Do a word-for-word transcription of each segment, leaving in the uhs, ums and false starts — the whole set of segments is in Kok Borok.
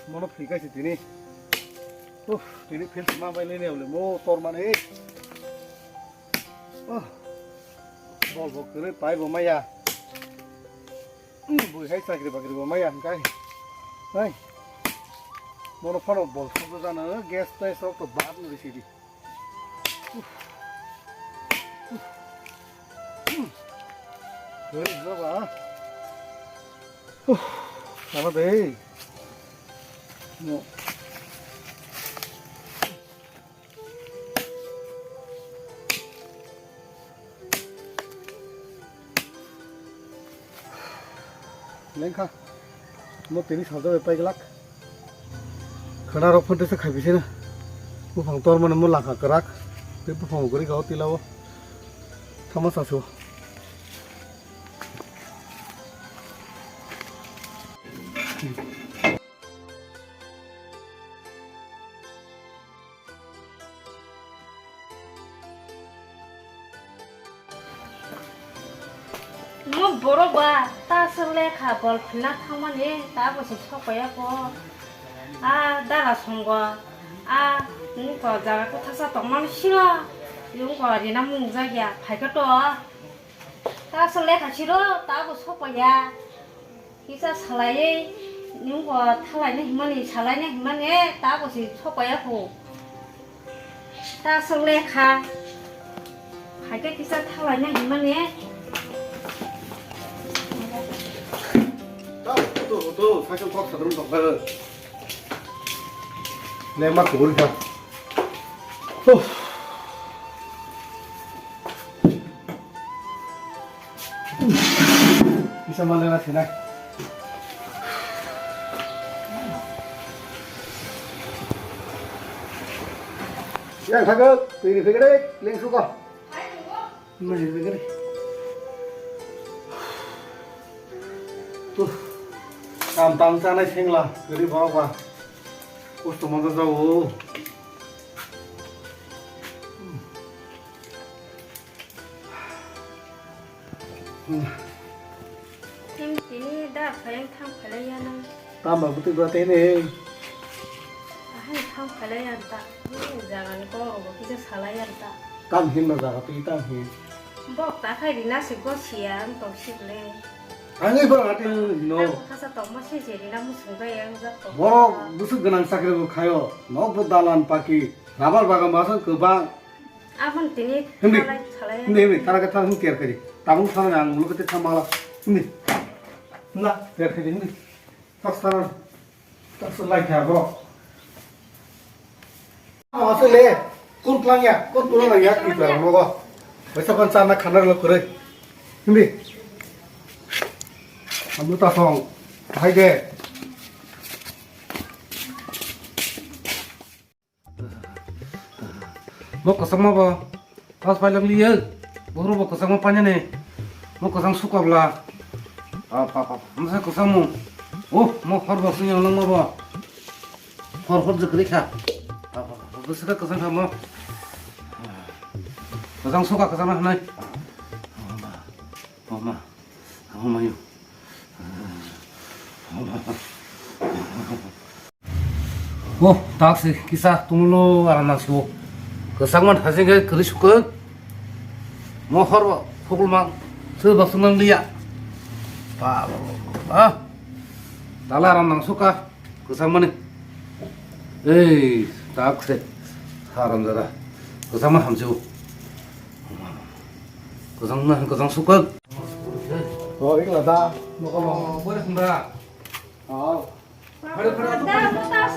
Mono phikha si tini. Uff, tini phil ma bai lene ole mo tor mane. Oh. Bol bo kere pai bo maya. Hmm, bui hai chakri bakri bo maya hingkai. Hai. Mono phano bol sok jana gas tai sok to bad no sidi. Hei, baba. Uf, sama deh. No. Lengkha. Mo tini salsa bai pai glak. Khana rok phun tesa khai bisina. Buphang tor mane mo langkha kwrak. Tei buphang gori ga o tila o. Thama sasu. Mo borok ba ta swk lekha bol philna thangmani ta bo se sokpaiya ko. A dara songo a nungkha jaga kwthasa tongmani sino nungkha rina mung jakya phaikha to. Ta swk lekha siro ta bo sokpaiya. Kisa salaiwi nungbo thalaina himani, salaina himani, ta bo si sokpaiya kho. Ta swk lekha. Phaikhe kisa thalaina himani. Tau, tau, tau, sakhe kok sadrum tongkha. Lema kubur kha. Huh. Kisa malena sinai. Yang thagak, twi ni phegre, leng suka. Nai phegre. Tuh, kam tang chanai sengla, gari bawa ba. Kosto manja jao. Tini da phayang thang phalai ya nang. Tamba bwtwi bwtwi ne. Ahai thang phalai ya ta. Ni jaga ni kok rok kisa salai ya ta. Tam hin no jaga twi tam hin. Bok ta khai rina se go siya ang tong sik le. Ang ei bwrang ati no. Ang kasa tong ma se je rina musung ga yang ja tong. Borok busuk gwnang chakri bo khayo. Nok bo dalan paki. Rabar bagan basang kwbang. Aboni tini Hindi. Salai, salai. Hindi, hindi. Tara khe thang hindi tiar khaidi. Tabung thang ang muluk khe thang mala. Hindi. Na, tiar khaidi hindi. Tak saran. Tak salai kha bo. Asle. Kun tlang ya, kun tlang ya, ki tlang mo go. Baisa pan sana khana lo kore. Hindi. Amu ta song. Hai de. Mo kwchangma bo. Tas pai lang liye. Bohru bo kwchangma painani. Mo kwchang sukabla. Apa apa. Mo se kwchangmu. Oh, mo hor bo suyang langma bo. Hor hor jekri kha. Apa apa. Bo se kwchang kha mo. Kwchang suka kwchangma hanai. Mama. Mama. Mama yo. Oh, taksi kisa tumulo aram nang siwo. Kwchangma thajing khe kwrwi sukha. Mo hor bo phukulma se bak sung nang liya. Ba, ba, ba, ba. Tala aram nang sukha. Kwchangmani. Ei, taksi. Haram jada. Kwchangma hamsiwo. Kwchangma, kwchang sukha. Oh, ikla da. Nokolo. Oh, bore khumra. Oh. Phare, phare, phare. Da, da, da, da,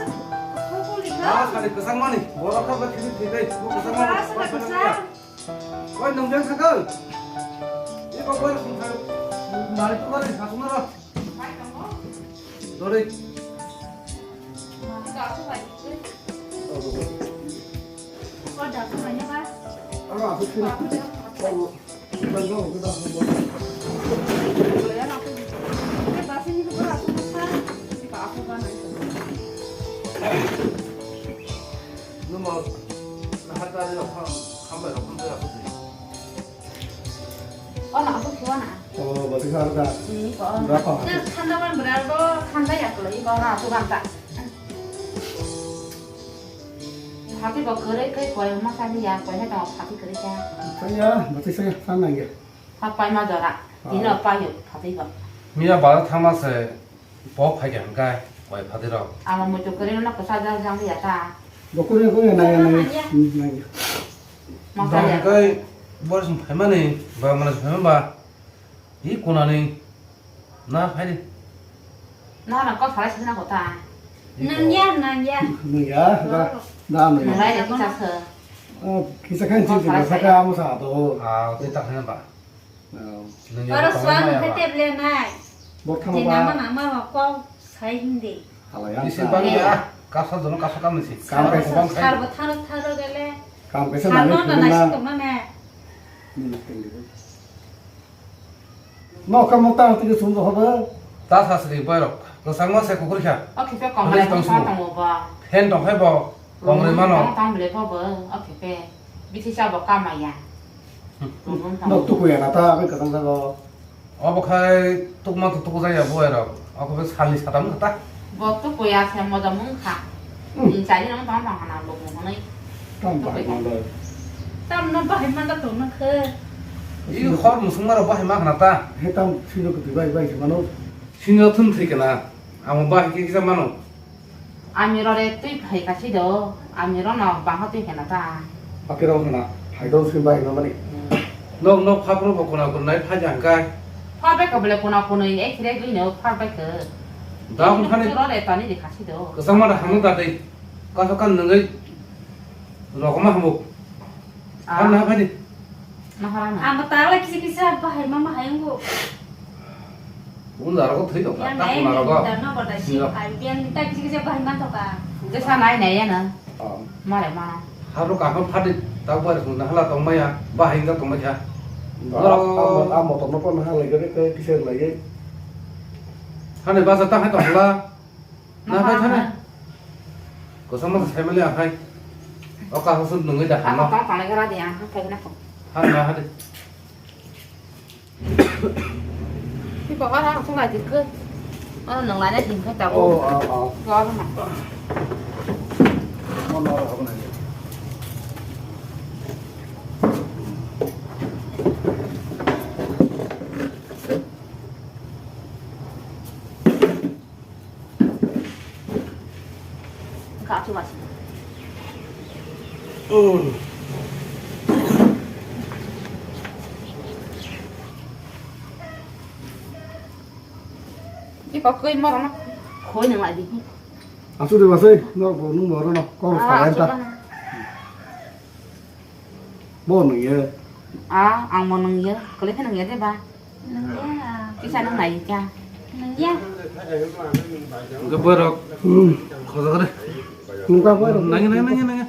da, sari kwchangmani. Borok kha ba thiri thiri dai. Bo kwchangma. Oi, nong jang sakal. Eko bore khumra. Mari tu mari, khasumara. Dori. Oh, na, aku kuah na. Oh, berarti harga. Hmm, kok. Berapa? Nah, kan teman berapa? Ang kaya kwlwi kok na tu banta. Phatwi bo kwrwi khe koi ma sa liya, koi hai tongo phatwi kwrwi kha. Saya, bati saya, sana ya. Phat pai ma jora. Ah. Tino payo phatwi bo. Miya bazar thangma se pok phai kha hwnkhe koi phatwi rok. Amo muitu kwrwi no kwsa jang jang liya ta. Bo kwrwi kwrwi nang ya, nang ya. Nang ya. Hmm, nang ya. Ma sa liya. Dong kai boris phaimani ba mana phaima ba. Hi kunani na phaidi. Na na kok salai sina kota. Nangya, nangya. Nangya, da, da, nangya. Nangya, nangya, kisa se. Oh, kisa kan sini, kisa kan amo sa to. Ah, tei tak na ba. Oro suan khe teble nai. Bor thang ba. Nama nama kok sai hindi. Hala yang. Isi bang ya, kasa jono kasa kami si. Kam kaisa. Sar bo tharo tharo gele. Kam kaisa nani. Sar no na nasi tong na. Hmm, thank you. Nokha mokta tini sumdo hobo. Ta sasri boirok. Kwchangma se kukur kha. O khipe kongrai tong tong bo. Phen tong phai bo. Kongrai mano. Tong tong bile bo bo. O khipe. Bithi cha bo kamaya. Nok tukuya na ta, aboni kwchang jago. Obo khai tukma to tuku jaya boirok. Obo salni satam kha ta. Bo tukuya se moda mung kha. Hmm. Ni chari nang tong tong hana lok mo honai. Tam bahai manda. Tam no bahai manda tong na khe. I hor musung maro bahai ma khna ta. He tam sino kutui bai bai se mano. Sino thun thwi kana. Amo bahai khe kisa mano. Ami rore twi phai kasi do. Ami rono baha twi khna ta. Ake rok khna. Hai do sui bai no mani. Hmm. Nok nok phapro bo kona kona nai phai jang kai. Pha bai ka bole kona kona ni ek rek ni no pha bai ka. Da hon khani. Rore tani de kasi do. Kwchangma da hangno da dei. Kaso kan nungwi rogoma hamuk. Ah. Ang na phadi. Nahara na. Ang ta la kisi kisa bahai mama hayung go. Unda rogo thwi dok. Yang ta lain kuna rogo. Da no bada si. Iya. Ai yang ta kisi kisa bahai man thoka. Jesa nai nai ya na. Oh. Mare mana. Haro kaham phadi ta bar sung na hala tong maya bahai da tong maya. Amo amo to no pon hala gare kisa lai. Hane basa ta hai tong la. Na, na, pai thane. Kosa masa sai mali akhai. O ka hosun nungui da hano. Ako tong tong lagi radi ang, kai na ko. Han na hadi. Ti ko ara sung lai dikko. Oh, nung lai na ding kai ta ko. Oh, oh, oh. Ko ara na. Mo no ra ko na. Wngkha, achuk achuk. Iko koi moro no khoi nang lai di. Achuk de basai, no bo nung moro no kor. Ah, salai ta. Achuk na. Bo nung ye. Ah, ang mo nung ye. Kali khe nung ye de ba. Nung ye. Kisa nung nai kya. Nung ye. Hwnkhe borok. Hmm. Khoja kare. Nung ka borok. Nang ye, nang ye, nang ye, nang ye.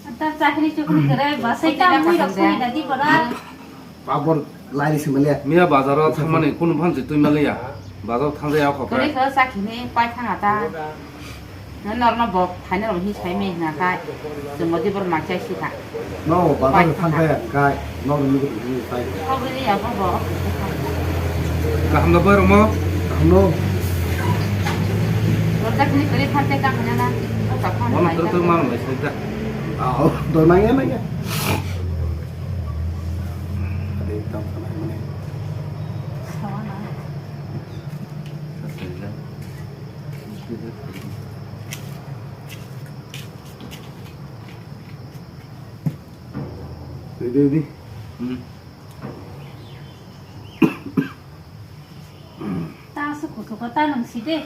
Ata chakri chukri kare, basai ta mui rok sini dadi borok. Abor lairi simi le. Miya bazaro thangmani kunu phan se twi maliya. Bazaro thangjaya kho. Kore kho sakini pai thanga ta. Norno bo phaina rok hi sai me na ka. Chwng odi bor ma chai si kha. No, bazaro thangkha ya kai. No, no, no, no, sai. Kok ni ya bo bo. Kaham da bai rok mo. Kaham no. Rojak ni kore phan te ka hana na. Ka phan. Ono bai tur ta. Tur man mai sai ta. Ah, do nang ya nang ya. Ade tam sana mane. Sawana. Ready, ready. Hmm. Ta su kutu ko ta nung si de.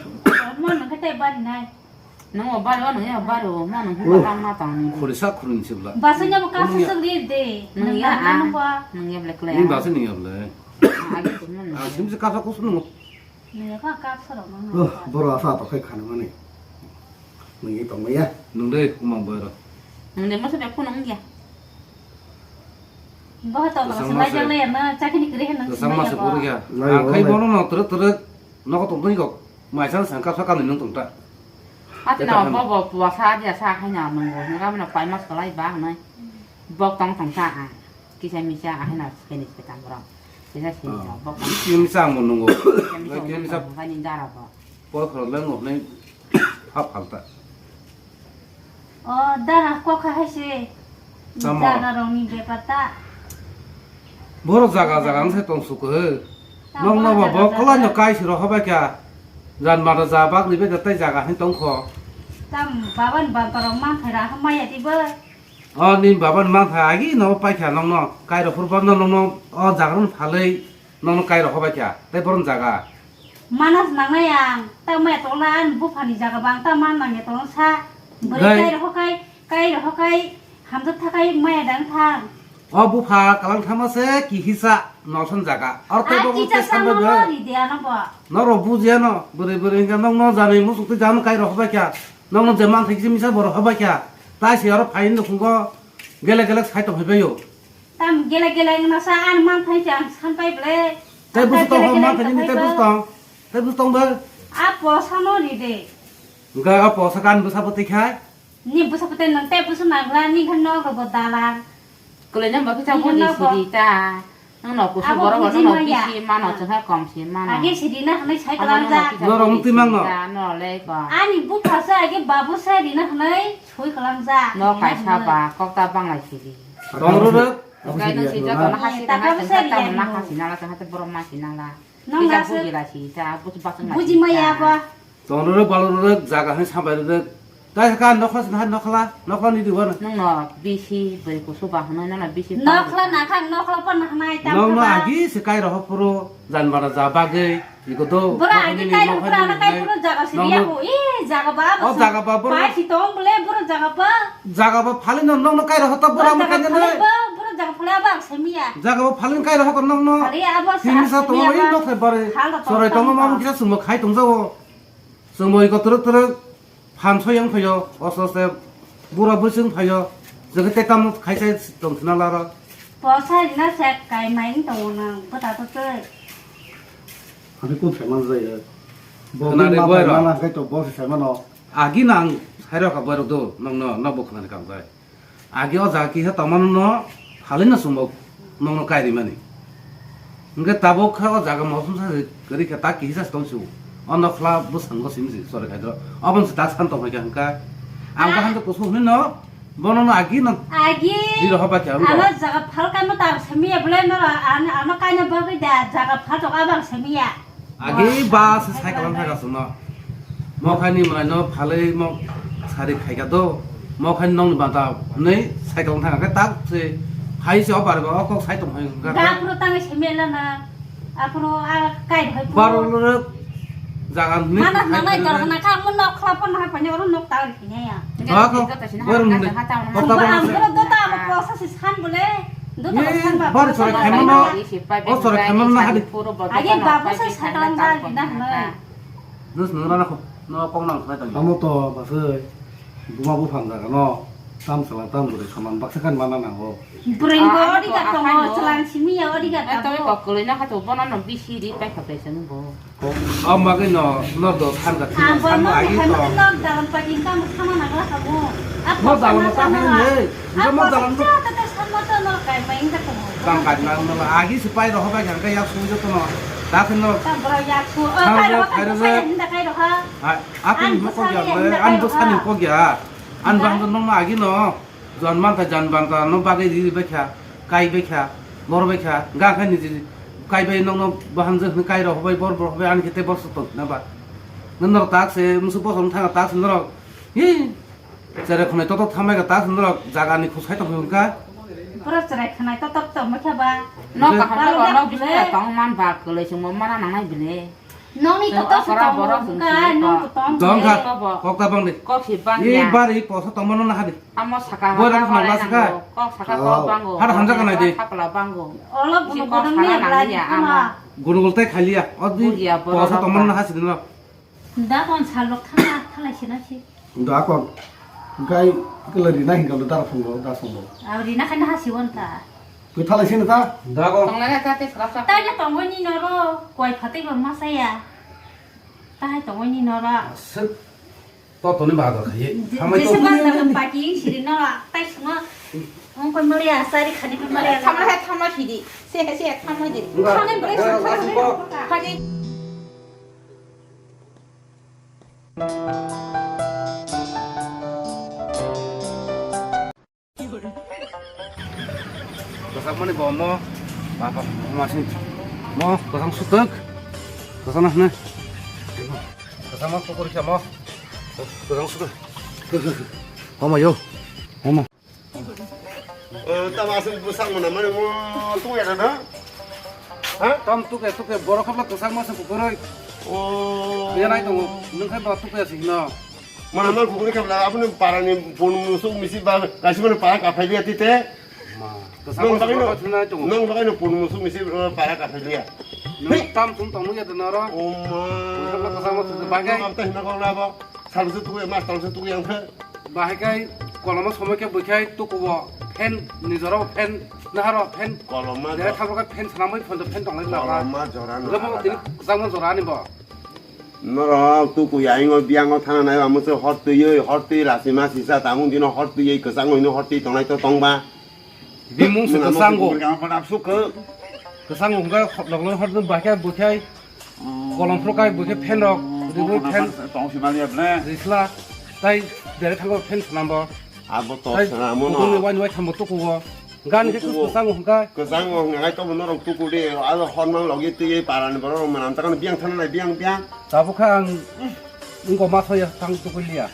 Mo nung kete bari nai. Nung o bari o nung ya bari o mo nung huka tang ma tang nung. Khori sa khori ni sibla. Basanya bo kasu suk ri de. Nung ya a. Nung ya ble kle. Ni basa ni ya ble. Ah, agi tu mo nung. Ah, sim se kasa kusu nung. Nung ya ka kasu ro nung. Oh, boro asa to khai khana mani. Nung ye tong ya. Nung de kumang boro. Nung de mo se be phone nung ya. Bo to ba se mai jang le ya na chakini kre nung. Sama se boro ya. Akhai bono no tere tere. Nogo tongtoni kok, maisa sangka saka ni nung tongta. Ati na bo bo puasa dia sa hai na nung bo nung kami na pai mas kalai ba nai. Bok tong tong sa ha. Kisa misa ha hai na Spanish ke tang bro. Kisa sini Ah. Tabok. Kisa misa ang mo nungo. Kisa misa Kisa misa ang mo nungo. Kani dara bo. Poi khoro le nungo nai hap hal ta. O dara kok kha hai se. Tamo. Jaga rong ni bepar ta. Boro jaga jaga ang se tong suk he. Tamo Nong no jaga bo jaga. Kola no kai siro hobai kya. Jan mata ja bak ni be tai jaga hin tong kho. Tam baban ba parong man thara hamaya ti bo. O ni baban mang tha agi no paikha nongno kairo phuru bamno nongno o jagarano phalwi nongno kairo hobaikha tei boron jaga. Manas nangnai ang ta maya tongla ani buphani jaga bang ta man manya tong sa bwrwi Gai. Kairo hokai kairo hokai hamjak thakai maya dang thang. O bupha kalang thama se kihisa nolson jaga. Or tei A bobo kisa tei sa sambai nono bai. Ride ano bo. Norok bujiya no bwrwi bwrwi hingka nongno jani musuk tei jano kairo hobaikha. Nongno je manthai kisa misa borok hobaikha. Tai se oro phaini nukhungo gele gele sai tong phaibaio. Tam gele gele wngna sa ani manthai se ang sanpai ble. Tei busu tong manthai nini tei busu tong. Tei busu tong ble. A posa no ride. Hingka a posa kan busa poti khai. Ni busa poti nang tei busu nangla ni khan no robo dalang. Kwlai nang ba kisa buji siri ta. Nang no kusu borok no bisi mano chwng hai kom si mano. Age siri na hanai sai kalang ja. Norok mutwi mang no. Ani bupha sa age babu sa rina hanai soi kalang ja. No kaisa ba kok ta banglai siri. Tong ro ro. Gai no sija to na hasi na hasi na na hasi na la chwng hai borok ma si na la. Nang kisa buji la si ta busu bachung la. Buji maya ba. Tong rwrwk balo rwrwk jaga hai sabai rwrwk. Tai ka nokla sin hai nokla nokla ni diwan. Nung no bisi bwrwi kusu ba hwnwi no bisi. Nokla na kha nokla pa na hnai tam. Nong no agi se kai roho puro jan bana ja bagwi iko do. Bora agi kai roho pura na kai puro jaga siriya ko. I jaga ba. O jaga ba bora. Pai si tong bole bora jaga ba. Jaga ba phali no nong no kai roho ta bora mo kai ne. Bora jaga phali ba semiya. Jaga ba phali kai roho ko nong no. Phali abo sa semiya ba. Sorai tong ma mo kisa sumo khai tong jawo. Chwng bo iko twrwk twrwk phan soi wng phaio, osto oste bura bwswng phaio, chwng khe tei tamo khai sai tong thwna laro. Posa rina se kai mai wng tongo nang bwta to tei. Ani kun sai man jaya. Bo khna de ma boy bai rok. Mana khai to bo sai mano. Agi nang sai rok ka boy rok do nong no no bo khna ni kam jai. Agi o jaga kisa tongmano no phalwi no chwngbo nongno kairimani. Hwnkhe tabuk khe o jaga mosum sa kwrwi khe tak kisa se tong su. O nokhla bwskango simi se chori khai dro. Oboni se tak san tong kha hwnkha. Ang bahai khe kusu hwnwi no bono no agi no. Agi. Riro hoba khe ano jaga phal kaima tar simi ya bwlai no ano kaina bagwi da jaga phal tok abang simi ya. Agi ba se cycle ang khaga sungno. Mo khaini mwnai no phalwi mo sari khaika do. Mo khaini nongni banta hwnwi cycle ang thangkhe tak se hai se o bari ba o kok sai tong hai ga. Ga puro tangai se mela na. Apuro a kai hai puro. Baro lorok jaga hwnwi. Mana nanai dor na ka mo nok khla pon ha pani oro nok ta ri ne ya. Ba ko. Wer mun. Pura am puro do ta mo process san bole. Bar sore khaimano, o sore khaimano na hadi. Age babu sai saklang jari na hwnwi. Dos nung rana kho, no kong nang khnai tong. Amo to basai, buma buphang jaga no, tam sala tam bwrwi saman baksa kan mana nango. Bwrwi ko odi ga tongo, chwlang simi ya odi ga tabo. Tawai kok kwlwi na kha to bono no bisi ri pai kha pai sani bo. O bagwi no nor do than ka thima than agi to. Nor dalam pagi ka mo sama na gala kabo. Nor dalam ta hai ne. Nor dalam ta. Tang ka na no agi se pai ro hobai ka ya su jo to no. Ta khe no. Ta bro ya su. O kai ro kai ro ha. Aku ni ko ya, an bo sani ko ya. An bang no agi no. Jan manta jan banta no bagwi ri bai kha, kai bai kha, bor bai kha, ga kha ni kai bai nong no bahan je kai rok bai bor bor bai ani kete bor sotong na ba. Nong no tak se musu bosong thanga tak se norok. Hi. Chere khonai toto thamai ga tak se norok jaga ni khosai tong ka. Pura chere khonai toto to ma kha ba. No kaham no no bisu tong man ba kwlai sung mana nang nai bile. Nongni to to okra borok song ka, sini nong ko. To tong. Tong ka. Kok ta bang de. Kok si bang ya. Ni bari posa tongmano na hadi. Amo saka. Boy ram khna la saka. Kok saka kok bango. Hada hamjak nai de. Thapla bango. Olo buno bono ni abla ni ama. Gunugul tai khaliya. Odi posa tongmano na hasi dino. Da kon salok thana thalai sina si. Da kon. Gai kala rina hingka lo dar phungo da phungo. Aw rina khaina hasi won ta. Kwi thalai sini ta? Da kon. Tonglai ta te srap srap. Ta ya tongoi ni noro koi phatai ba masaya. Ta hai tongoi ni noro. Sik. To toni ba dor khai. Hamai to. Jese ba ta paki siri noro tai suma. Hong koi maliya, sari khani koi maliya. Thamla hai thamla sidi. Se hai se thamla sidi. Khani bwrwi song khani. Khani. Kwchangmani bo mo. Ba, ba, mo sing. Mo, kwchang sutuk. Kwchang na hne. Kwchangma kukur khe mo. Kwchang sutuk. Omo yo. Omo. O, tamo aswk bwsak mwnamani mo tungya na? Ha? Tam tuke tuke borok khapla kwchangma se kukuroi. O. Yanai tongo. Nwng khai ba tuke sing no. Mana mal kukuri kabla, apuni parani pun musuk misi ba, kaisi mana para kaphai liya tite. Ma, Nong bagino, nong bagino pun musuk misi, eh, para kaphai liya. Nong tam tum tong ya noro. O ma. Musuk ma kasama tu bagai. Nong abta hina kong labo. Salsu tu ya, mas talsu tu ya angkhe. Bahai kai, koloma somoi ke bukhai tu kubo. Fan, nijoro fan, naharo fan. Koloma. Jere jora. Thabo kai fan sanamoi fan to fan tong lai na. Koloma jora no. Lama alada. Tini kasama jora ni bo. Norok tukuya ingo biyango thana nai ba mwswk hor twiwi, hor twi rasi ma sisa tamung dino hor twiwi kwchangno hino hor twi tongnai to tongba. Bimung se kwchango. Kwchango hwnkhe loglong hor dun baikhe bukhai kolom phro kai bukhai fan rok riwi fan tong si maliya ble. Risla tai dere thango fan sanambo. Abo to sanamo no. Wai wai thambo tukugo. Gan khe kwchang hwnkha. Kwchang hwnkha khe tobo norok tuku di, alo hormang logi twi parani borok rok manam takano biyang thana nai biyang biyang. Tabukha ang wngkok maso ya thang tukui liya.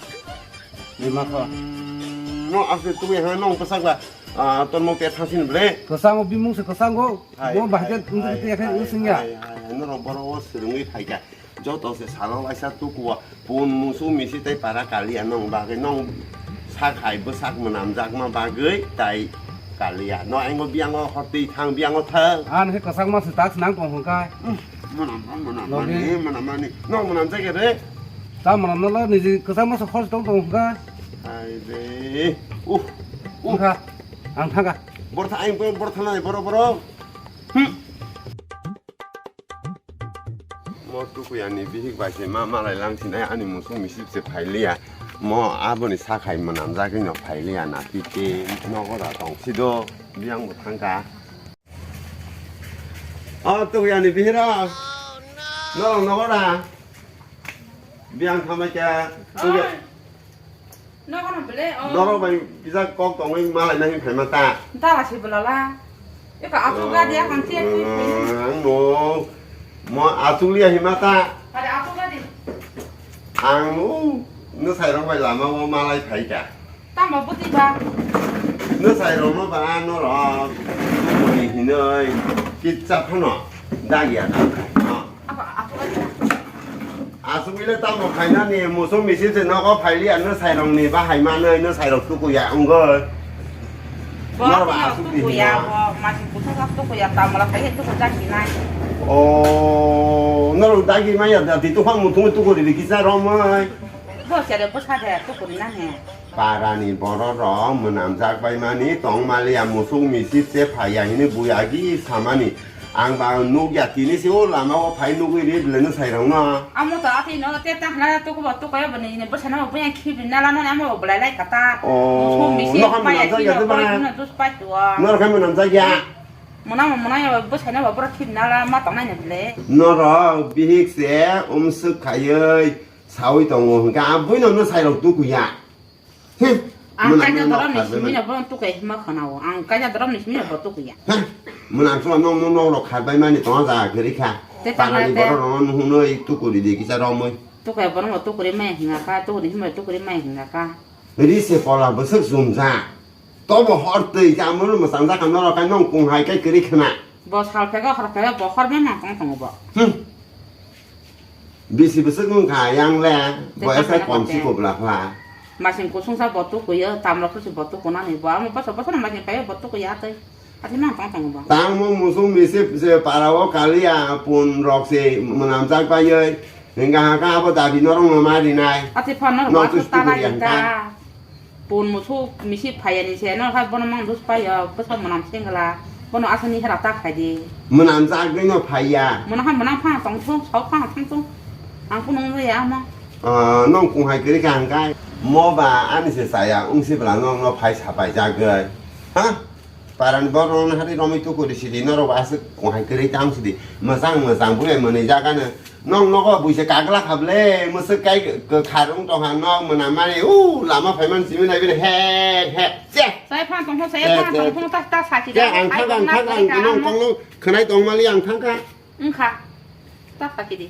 Ni maso. Hmm, no asli tukui ha nong kwchak ba, ah, tormok te thangsin ble. Kwchango bimung se kwchango. Bo bahai khe wngkha khe wngsing ya. Norok borok o swrwngwi phaikha. Joto se salo waisa tukuo pun musu misi tei para kaliya nong bagwi nong sak hai bwsak mwnamjakma bagwi tai kaliya. No aingo biyango hor twi thang biyango thang. Ang khe kwchangma se tak nang tong hwnkha. Mwnam mwnam mani mwnam mani nong mwnam jage re. Ta mwnam no lo niji kwchangma se hor tong tong hwnkha. Ai re. Uh. Uh. Hwnkha. Ang thangkha. Bor tha aing bor tha nai boro boro. Hmm. Mo tukuya ni bihik bai se ma malai lang sinai ani musuk misip se phailiya. Mo aboni sakhai mwnamjagwi no phailiya na tite nogo da tong sido biyang bo thangka. O tukuya ni bihira. No nogo da. Biyang thamai kya. Tukuya. Nogo no bele, o. Norok bai kisa kok tongwi malai nai phaima ta. Dala si belala. Eka achu gadi akan tiya twi phaima. Ang mo, mo achu liya hima ta. Ada achu gadi. Ang mo, no sai rok bai lama o malai phai ta. Tamo buti ba. No sai rok no ba norok. Boni hinoi. Kitsa phano. Dagia ta. Asuk ile tamo khainani musuk misil se nogo phaili ano sairong ni bahai manoi no sairok tukuya ongoi. Bo asuk tukuya, bo masing kusa sak tukuya, tamo la khai tuku jak hinai. O, norok dagi maya da di tukhang muthung tukuri di kisa romoi. Bo sere bo sade tukuri na he. Parani borok rok mwnamjak bai mani tong maliya musuk misil se phaiya hini bui agi samani. Ang ba nukya tini se o lama o phai nugwi ri bwlai no sai rok no. Amo to ati no te ta hna to ko to ko ba ni bo sana bo yang khi bin na la no amo bo bwlai lai kata. O, no ham na ja ya de ba. Dos pai to. No ham na ja ya. Mona mona ya bo sana bo bro khi na la ma tong nai ne bwlai. No ro bihik se um suk khayoi sawi tongo hwnkha bui no no sai rok tukuya. Ang kaisa doromni simi no bono tukai hima khana o. Ang kaisa doromni simi no bo tukuya. Mwnang sula nong nong nong rok kharbai mani tong ja gari kha. Te tang na te. Parani borok rok no nuhunoi tukuri di kisa romoi. Tukai borok no tukuri mai hinga kha, tukuri hima tukuri mai hinga kha. Ri se pola bwswk jumja. Tobo hor twi ja mulu mwsang ja kha norok kai nong kung hai kai kwrwi khna. Bo sal phega hor phega bo hor bemang tong tongo bo. Hmm. Bisi bwswk wng kha yang le bo esa kom si kobla kha. Masing kusung sa bo tukuyo, tamrok se bo tukunani bo. Amo boso boso no masing payo bo tukuya tei. Ati mang tong tongo bo. Tang mo musung bisi se para o kaliya pun rok se mwnam jak pai oi. Hingga haka abo dabi norok no ma rinai. Ati phone no ba tara ita. Pun musuk misi phaiya ni se, no hai bono mang dus phaiya, bwsa mwnam sengla, bono asani hera ta khai di. Mwnam jagwi no phaiya. Mwnam ha mwnam phang tong thung, sau phang thung thung. Ang phunung ya ama. Ah, nong kung hai kiri kang kai. Mo ba ani se saya, ung si bla nong no phai sapai jagwi. Ha? Parani borok no hari romwi tuku di sidi, norok aswk kohai kwrwi tang sidi. Mwchang mwchang buya mwnwi jaga no. Nong nogo buisa kagla khable, mwswk kai k-, kharung tongha nok mwnamani, u lama phaiman simi nai bini he he. Che. Sai phan tongkha, sai Che, phan che. tongkha, ta, ta saki Che, da. ang Ai thangka, ang tongna thangka, sari ang ka, nong ang tongno khwnai tongmali ang thangka. Wngkha. Ta saki di.